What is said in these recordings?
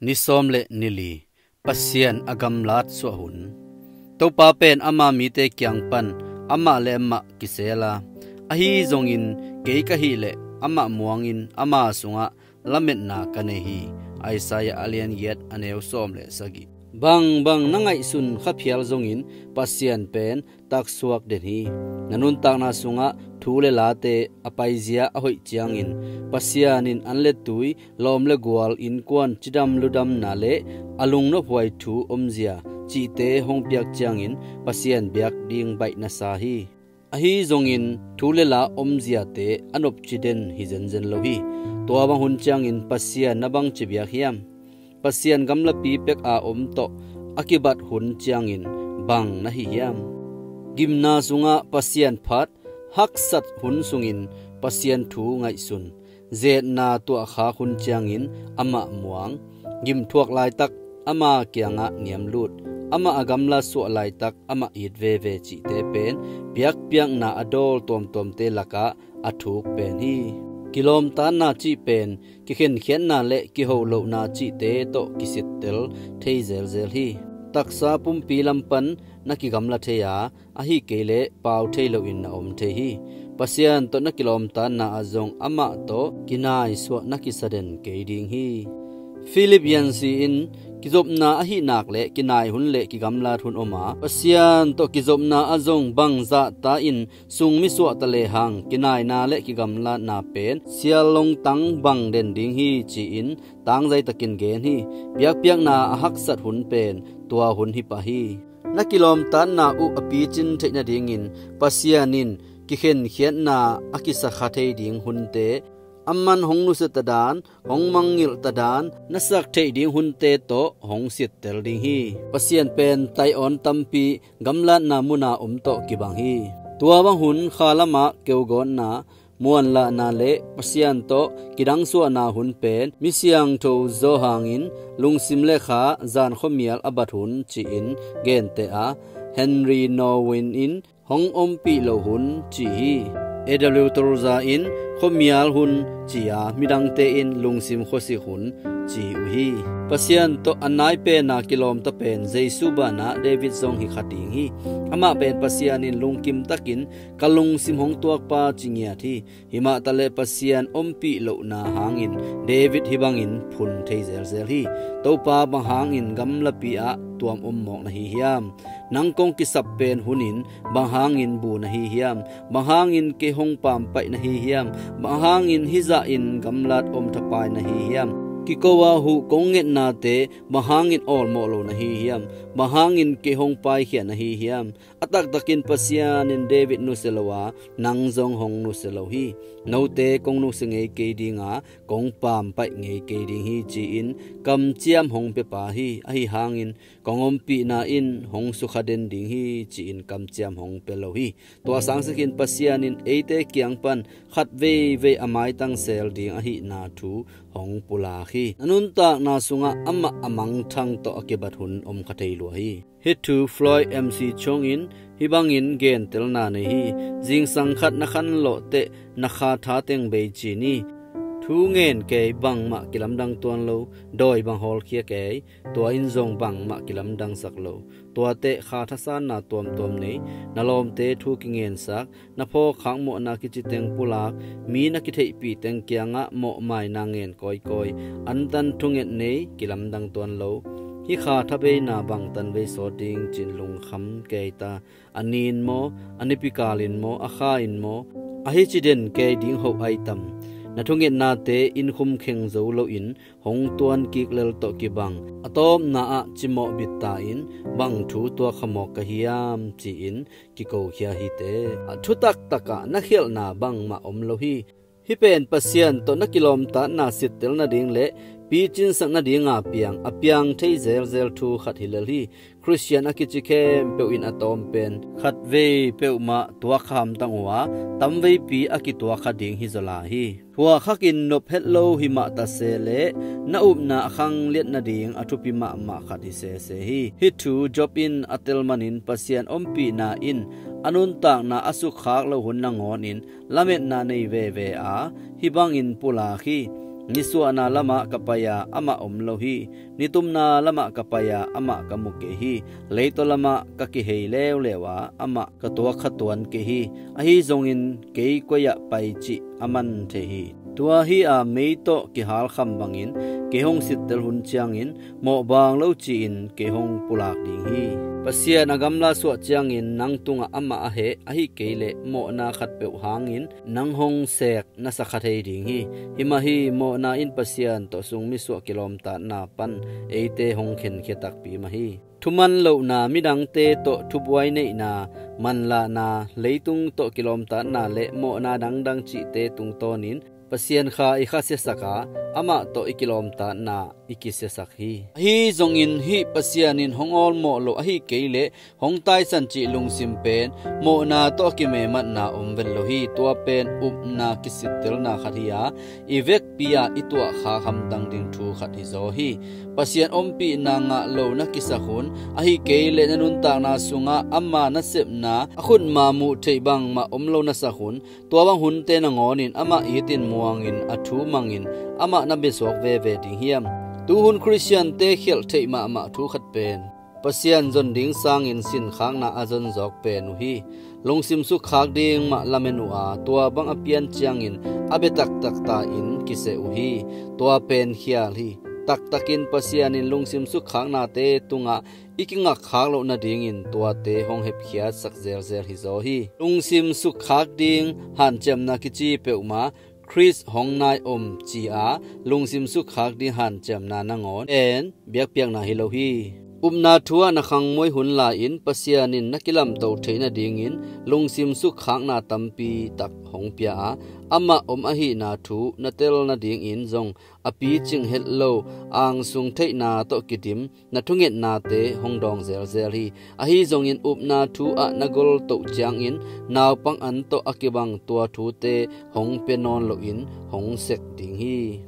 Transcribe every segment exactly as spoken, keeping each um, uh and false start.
Ni sawm le ni li, Pasian a gamlat suah hun. Topa pen ama mite kiang pan amah le amah kisel a, ahi zongin kei ka hih leh amah muangin ama sungah lametna ka nei hi. Isaiah a lian giat a neu sawm le sagih. Bangbang na ngaihsun kha phial zongin Pasian pen taksuak den hi. Na nuntakna sungah thu le late a paizia a hoih ciangin Pasian in an le tui, lawm le gual, innkuan, cidam ludamna le a lungnophuai thu omzia cihte hong piak ciangin Pasian biak ding baih na sa hi. Ahi zongin thu le la omziate a nopci den hi zenzen lo hi. Tua bang hun ciangin Pasian na bangci biak hiam? Pasian gamlapi pek a om tawh a kibat hun ciangin bang na hi hiam? Gimna sungah Pasian phat, haksat hun sungin Pasian thu ngaihsun, zetna tuahkhak hun ciangin amah muang, gimthuak laitak ama kiangah niamlut, amah a gamla suah laitak amah it veve cihte pen biakpiakna a dawl tuamtuamte lakah a thuk pen hi. Kilawmtatna cih pen kikhenkhiatna le kiho lohna cihte tawh kisittel thei zelzel hi. Taksa pumpi lam pan na kigamla thei a, ahi kei leh pau thei loin na om thei hi. Pasian tawh na kilawmtatna ah zong amah tawh kinaisuah na kisa den kei ding hi. Philip Yancey in, kizopna ahih nak leh kinai hun le kigamlat hun om a, Pasian tawh kizopna ah zong bang zahta in sung misuah ta lehang kinaina le kigamlatna pen sial longtang bang den ding hi ci-in tangzaitakin gen hi. Biakpiakna a haksat hun pen tua hun hi pah hi. Na kilawmtatna uh a picin theih nadingin Pasian in kikhenkhiatna a kisakha thei ding hunte, aman hong nusia ta dan, hong mangngilh ta dan na sak theih ding hunte tawh hong sittel ding hi. Pasian pen taiawn tampi gamlatna muna om tawh kibang hi. Tua bang hun kha lamah keugawnna, muanlahna le Pasian tawh kidangsuahna hun pen mi siangtho Joe hangin lungsim le kha zan khuamial a bat hun ci-in genteh a, Henri Nouwen in hong ompih loh hun ci hi. A W Tozer in khuamial hun ci a, midangte in lungsim khuasik hun ci uh hi. Pasian tawh a nai pena kilawmta pen Jesu banah David zong hi kha ding hi. Amah pen Pasian in lungkim takin ka lungsim hong tuakpa ci ngiat hi. Himah taleh Pasian ompih lohna hangin David hih bangin phun thei zelzel hi. Topa, bang hangin gamlapi ah tuam om mawk na hi hiam? Nang kong kisap pen hunin bang hangin bu na hi hiam? Bang hangin kei hong pampaih na hi hiam? Bang hangin hih zahin gamlat om thapai na hi hiam? Kiko a huh kong ngetnate bang hangin awlmawh lo na hi hiam? Bang hangin kei hong paikhia na hi hiam? A taktakin Pasian in David nusia lo a, nang zong hong nusia lo hi. Note kong nusia ngei kei ding a, kong pampaih ngei kei ding hi ci-in kamciam hong piapa hi. Ahi hangin kong ompihna in hong sukha den ding hi ci-in kamciam hong pia lo hi. Tua sangsikin Pasian in eite kiang pan khat veivei a maitang sel ding ahihna thu hong pulak hi. Na nuntakna sungah amah a mangthang tawh a kibat hun om kha thei lua hi. Hih thu Floyd M C Chung in hih bangin gentelna nei hi. Zingsang khat na khanlawh teh na kha tha teng bei ci ni. Thu ngen kei, bangmah kilamdang tuan lo. Dawi bang hawlkhia kei, tua in zong bangmah kilamdangsak lo. Tuate kha thasanna tuamtuam nei. Na lawmte thu kingensak, na phawkkhak mawhna kici teng pulak, mi na kitheihpih teng kiangah mawhmaina ngen kawikawi, antan thunget nei, kilamdang tuan lo. Hih kha thabeina bangtan vei sawt ding ci-in lungkham kei ta. A ni-in maw, a nipikal in maw, a kha in maw, ahi ci den kei ding hoh ai tam. Na thungetnate innkhum kheng zo loin hong tuan kik lel tawh kibang, a tawpna ah cimawh bit ta in, bang thu tuak kha mawk ka hiam ci-in kikokhia hi teh. A thutak takah na khialhna bangmah om lo hi. Hih pen Pasian tawh na kilawmtatna sittel nading le picinsak nadinga piang, a piang thei zelzel thu khat hi lel hi. Khristian a kici khempeuh in a tawm pen khat vei peuhmah tuak kha hamtang uh a, tamveipi a kituak kha ding hi zaw lai hi. Huakhakin nop het lo hi mah ta se leh na upna a khangliat nading a thupi mahmah khat hi sese hi. Hih thu Job in a tel manin Pasian ompihna in a nuntakna a sukkhak loh hun nangawnin lametna nei veve a, hih bangin pulak hi. Nisuahna lamah ka pai-a amah om lo hi. Nitumna lamah ka pai-a amah ka mu kei hi. Leitaw lamah ka kihei leuleu a, amah ka tuakkha tuan kei hi. Ahi zongin kei koi-ah pai cih a man thei hi. Tua hi-a mei tawh kihalkham bangin kei hong sittel hun ciangin mawhbaang lo ci-in kei hong pulak ding hi. Pasian a gamla suah ciangin nang tungah amah a heh, ahi kei leh mawhna khatpeuh hangin nang hong seek na sa kha thei ding hi. Himah hi, mawhna in Pasian tawh sungmi suah kilawmtatna pan eite hong khenkhia takpi mah hi. Thuman lohna, midangte tawh thubuai neihna, manlahna, leitung tawh kilawmtatna le mawhna dangdang cihte tungtawnin Pasian Kha i khasiasak a, amah tawh i kilawmtatna i kisiasak hi. Ahi zongin hih Pasian in hong awlmawh lo, ahi kei leh hong taisan cih lungsim pen mawhna tawh a kimematna om vet lo hi. Tua pen upna kisittelna khat hi-a, i vekpi-a i tuahkhak hamtang ding thu khat hizaw hi. Pasian ompihna ngah lo na kisak hun, ahi kei leh na nuntakna sungah ama nasepna a khutma muh theih bangmah om lo na sak hun, tua bang hunte nangawnin amah itin muangin a thu mangin amah na biasuak veve ding hiam? Tuhun Khristiante khialh theih mahmah thu khat pen Pasian zon ding sangin sinkhakna a zonzawk pen uh hi. Lungsim sukkhak ding mah lamen uh a, tua bang a pian ciangin a bia taktak ta-in kiseh uh hi. Tua pen khial hi. Taktakin Pasian in lungsim sukkhaknate tungah i kingakkhak loh nadingin tuate hong hepkhiatsak zelzel hizaw hi. Lungsim sukkhak ding hanciamna kici peuhmah Khrist hong nai om ci-a lungsim sukkhak ding hanciamna nangawn en biakpiakna hi lo hi. Upna thu-ah na khangmuai hun lai-in Pasian in na kilamto theih nadingin lungsim sukkhakna tampi tak hong pia a, amah om ahihna thu na tel nadingin zong a picing het lo angsung theihna tawh kidim na thungetnate hong dawng zelzel hi. Ahi zongin upna thu-ah na goltoh ciangin naupang an tawh a kibang tua thute hong pia nawn loin hong sek ding hi.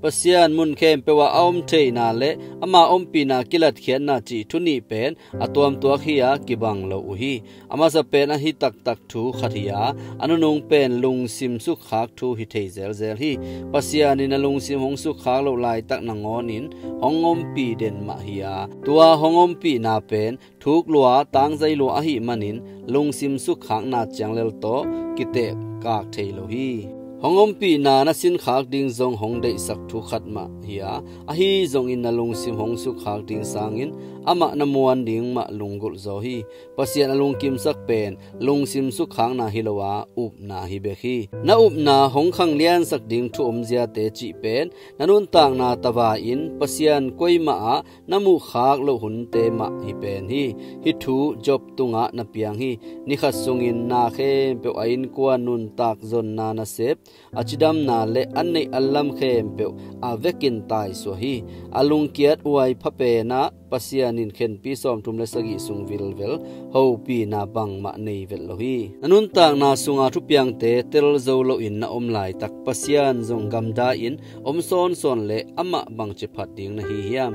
Pasian mun khempeuh ah a om theihna le ama ompihna kilatkhiatna cih thu nih pen a tuamtuak hi-a kibang lo uh hi. A masa pen ahi taktak thu khat hi-a, a nunung pen lungsim sukkhak thu hi thei zelzel hi. Pasian in a lungsim hong sukkhak loh laitak nangawnin hong ompih den mah hi-a, tua hong ompihna pen thuk lua, tangzai lua ahih manin lungsim sukkhakna cianglel tawh kitehkak thei lo hi. Hong ompihna na sinkhak ding zong hong deihsak thu khat mah hi-a, ahi zongin na lungsim hong sukkhak ding sangin amah na muan ding mah lunggulh zaw hi. Pasian a lungkimsak pen lungsim sukkhakna hi lo a, upna hi bek hi. Na upna hong khangliansak ding thu omziate cih pen na nuntakna tava-in Pasian koi mah ah na muhkhak loh hunte mah hi pen hi. Hih thu Job tungah na piang hi. Ni khat sungin na khempeuh a innkuan nuntak zonna nasep, a cidamna le a neih a lam khempeuh a vekin taisuah hi. A lungkiat uai pha penah Pasian in khenpi sawmthum le sagih sung vilvel hopihna bangmah nei vet lo hi. Na nuntakna sunga thupiangte tel zo loin na om laitak Pasian zong gamdai-in om sawnsawn le amah bangci phat ding na hi hiam?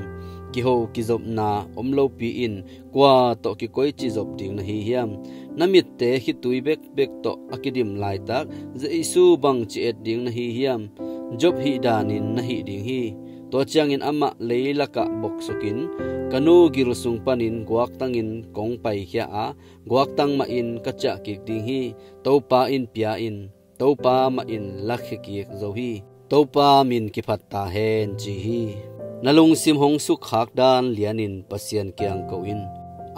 Kiho kizopna om lopi-in kua tawh kikoici zop ding na hi hiam? Na mitte khitui bekbek tawh a kidim laitak Jesu bangci et ding na hi hiam? Job hih danin na hih ding hi. Tua ciangin amah leilakah boksukin, ka nu gil sung panin guaktangin kong paikhia a, guaktang mahin ka ciah kik ding hi. Topa in pia in, Topa mahin lakhia kik zo hi. Topa min kiphat ta hen, ci hi. Na lungsim hong sukkhak dan lianin Pasian kiang ko in.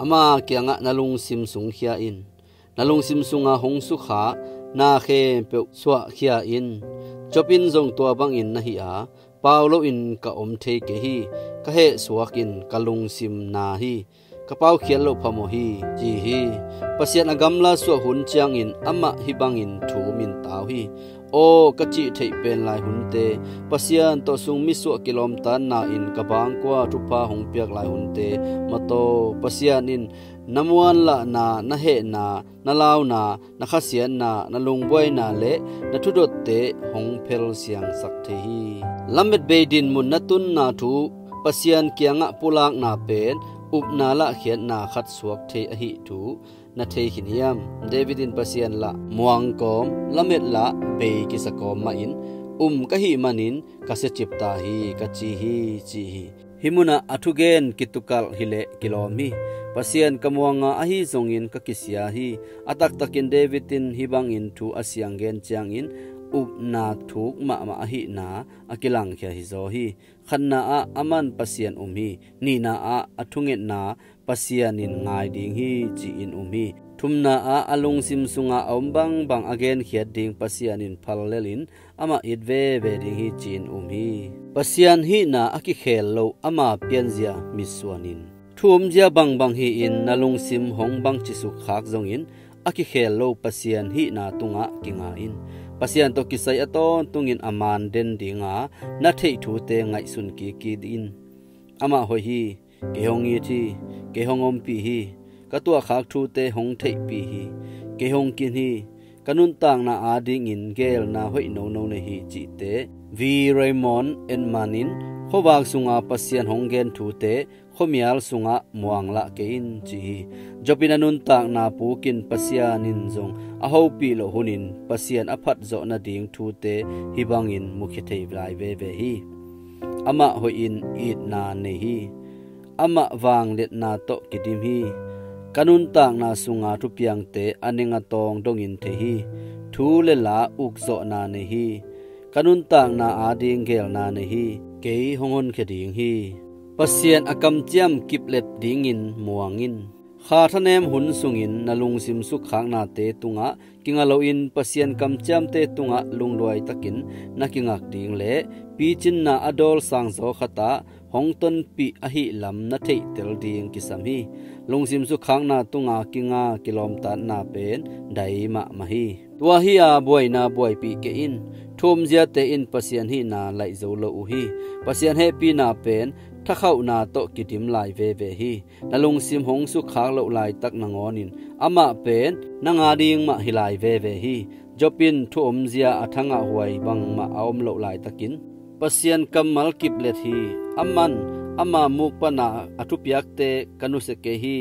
Ama kiangah na lungsim sungkhia in. Na lungsim sunga hong sukha na khempeuh suahkhia in. Job in zong tua bangin na hi a, pau loin ka om thei kei hi. Ka hehsuak in ka lungsim na hi. Ka paukhiat loh phamawh hi, ci hi. Pasian a gamla suah hun ciangin amah hih bangin thu min tau hi. Aw ka cih theih pen lai hunte, Pasian tawh sungmi suah kilawmtatna in ka bangkua thupha hong piak lai hunte, mataw Pasian in na muanlahna, na hehna, na launa, na khasiatna, na lungbuaina le na thudotte hong phelsiangsak thei hi. Lamet bei dinmun na tunna thu Pasian kiangah pulakna pen upna lahkhiatna khat suak thei ahih thu na thei khin hiam? David in Pasian lah muang kawm, lamet lah bei kisa kawm mahin um ka hih manin ka siacip ta hi, ka ci hi, ci hi. Hih munah a thugen kitukalh hileh kilawm hi. Pasian ka muanga ahi zongin ka kisia hi. A taktakin David in hih bangin thu a siang gen ciangin upna thuk mahmah ahihna a kilangkhia hizaw hi. Khatna ah aman Pasian um hi. Nihna ah a thungetna Pasian in ngai ding hi ci-in um hi. Thumna ah a lungsim sunga a om bangbang a genkhiat ding Pasian in phallelin amah it veve ding hi ci-in um hi. Pasian hihna a kikhel lo ama pianzia mitsuanin thu umzia bangbang hi-in na lungsim hong bangci sukkhak zongin a kikhel lo Pasian hihna tungah kinga in. Pasian tawh kisai a tawntungin a man den dinga na theih thute ngaihsun kik in. Amah hoih hi. Kei hong it hi. Kei hong ompih hi. Ka tuahkhak thute hong theihpih hi. Kei hong kin hi. Ka nuntakna adingin geelna hoih nono nei hi cihte V. Raymond Edman in khuavak sunga Pasian hong gen thute khuamial sungah muanglah kei in ci hi. Job in a nuntakna pukin Pasian in zong a hopih loh hunin Pasian a phatzawh nading thute hih bangin mukhia thei lai veve hi. Amah hoihin itna nei hi. Amah vangliatna tawh kidim hi. Ka nuntakna sunga thupiangte a neng a tawng dongin thei hi. Thu le la ukzawhna nei hi. Ka nuntakna ading geelna nei hi. Kei hong honkhia ding hi. Pasian a kamciam kiplet dingin muang in. Kha thanem hun sungin na lungsim sukkhaknate tungah kinga loin Pasian kamciamte tungah lungduai takin na kingak ding le picinna a dawl sangzaw khatah hong tonpih ahihlam na theihtel ding kisam hi. Lungsim sukkhakna tunga kinga kilawmtatna pen dai mahmah hi. Tua hi-a buaina buaipih kei in. Thu umziate in Pasian hihna laih zo lo uh hi. Pasian hehpihna pen thakhauhna tawh kidim lai veve hi. Na lungsim hong sukkhak loh laitak nangawnin amah pen nang ading mah hi lai veve hi. Job in thu umzia a thangah huai bangmah a om loh laitakin Pasian kammal kiplet hi. Aman ama muk pana a thupiakte ka nusia kei hi.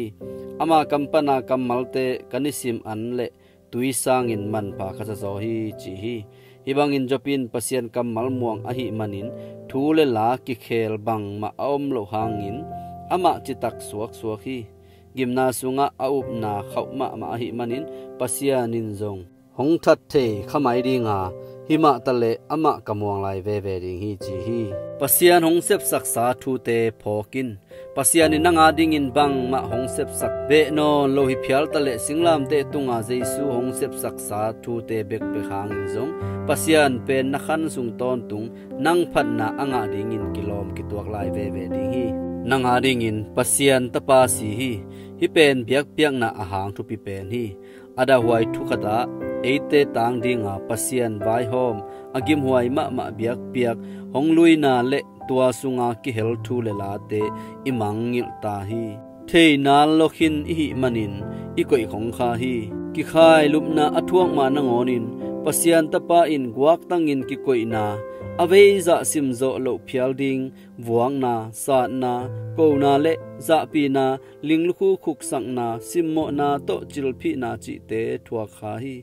Ama kam pana kammalte ka nisim an le tui sangin manpha ka sa zaw hi ci hi. Hih bangin Job in Pasian kammal muang ahih manin thu le la kikhel bangmah a om loh hangin amah citak suaksuak hi. Gimna sungah a upna khauh mahmah ahih manin Pasian in zong hong that thei kha mai dinga himah taleh amah ka muang lai veve ding hi ci hi. Pasian hong sepsaksa thute phawk in. Pasian in nang adingin bangmah hong sepsak beh nawn lo hi phial taleh singlamteh tunga Jesu hong sepsaksa thute bekbek hangin zong Pasian pen na khan sung tawntung nang phatna a ngah dingin kilawm kituak lai veve ding hi. Nang adingin Pasian tapa si hi. Hih pen biakpiakna a hang thupi pen hi. A dahhuai thukhatah eite tang dinga Pasian vaihawm a gimhuai mahmah biakpiak hong luina le tua sunga kihel thu le late i mangngilh ta hi. Thei nal lo khin i hih manin i koih khong kha hi. Kikhai lupna a thuak ma nangawnin Pasian tapa in guaktangin kikoihna a veizah simzawh loh phial ding vuakna, satna, kona le zahpihna, linglukhu khuksakna, simmawhna tawh cilphihna cihte thuak kha hi.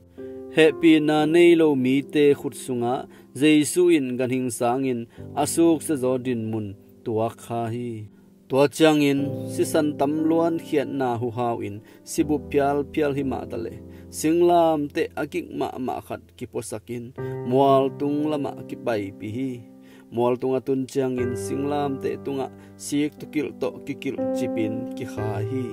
Hehpihna nei lo mite khut sungah Jesu in ganhing sangin a suksia zaw dinmun tuak kha hi. Tua ciangin sisan tamluan khiatna huhau in sibup phialphial himah taleh singlamteh a gik mahmah khat kipuasakin mualtung lamah kipaipih hi. Mualtung a tun ciangin singlamteh tungah sik tukilh tawh kikilh cipin kikhai hi.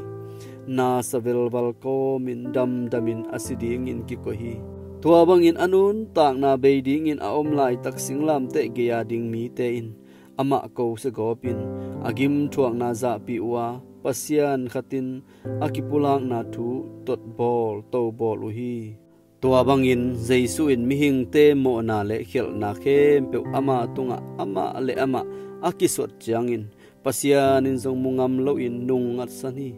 Nasa velval kawmin damdamin a si dingin kikoih hi. Tua bangin a nuntakna bei dingin a om laitak singlamteh gei-a ding mite in amah ko siagawpin a gimthuakna zahpih uh a Pasian khatin a kipulakna thu totbawl tobawl uh hi. Tua bangin Jesu in mihingte mawhna le khialhna khempeuh ama tungah amah le amah a kisuat ciangin Pasian in zong mu ngam loin nung ngatsan hi.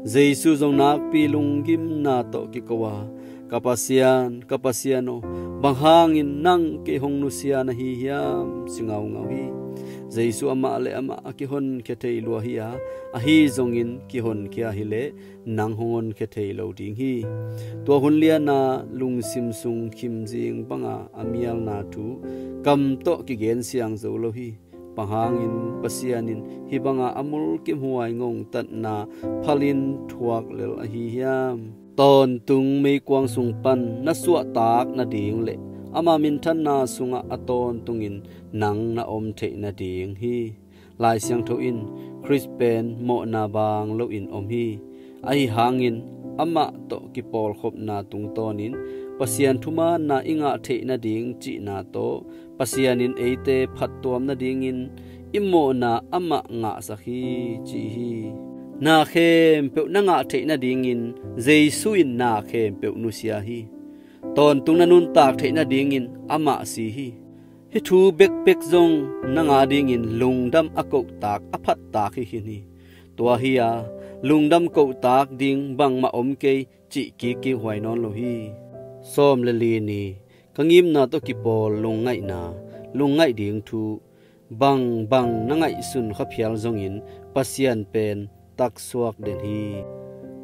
Jesu zong nakpi lunggimna tawh kiko a, "Ka Pasian, ka Pasian aw, bang hangin nang kei hong nusia na hi hiam?" ci ngaungau hi. Jesu amah le amah a kihonkhia thei lua hi a, ahi zongin kihonkhia hileh nang hong honkhia thei lo ding hi. Tua hun liana lungsim sung khimzing banga a mialna thu kam tawh kigen siang zo lo hi. Bang hangin Pasian in hih banga a mulkimhuai ngongtatna phalin thuak lel ahi hiam? Tawntung meikuang sung pan na suahtak nading le ama minthanna sungah a tawntungin nang na om theih nading hi. Lai Siangtho in Khrist pen mawhna baang loin om hi. Ahi hangin amah tawh kipawlkhopna tungtawnin Pasian thumaanna i ngah theih nading cihna tawh Pasian in eite phattuam nadingin i mawhna amah ngahsak hi, ci hi. Na khempeuh na ngah theih nadingin Jesu in na khempeuh nusia hi. Tawntung na nuntak theih nadingin amah si hi. Hih thu bekbek zong nang adingin lungdam a kohtak a phattak hi khin hi. Tua hi-a lungdam kohtak ding bangmah om kei cih kikkik huai nawn lo hi. Sawm le li ni. Ka ngimna tawh kipawl lungngaihna, lungngaih ding thu, bangbang na ngaihsun kha phial zongin Pasian pen taksuak den hi.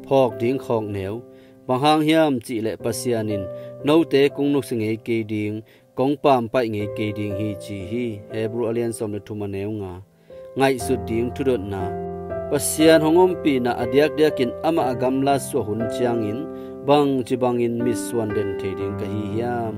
Phawk ding khawkneu. Bang hang hiam cihleh Pasian in note kong nusia ngei kei ding, kong pampaih ngei kei ding hi, ci hi. Hebru a lian sawm le thum a neu nga. Ngaihsut ding thudotna. Pasian hong ompihna a diakdiakin amah a gamla suah hun ciangin bangci bangin mitsuan den thei ding ka hi hiam?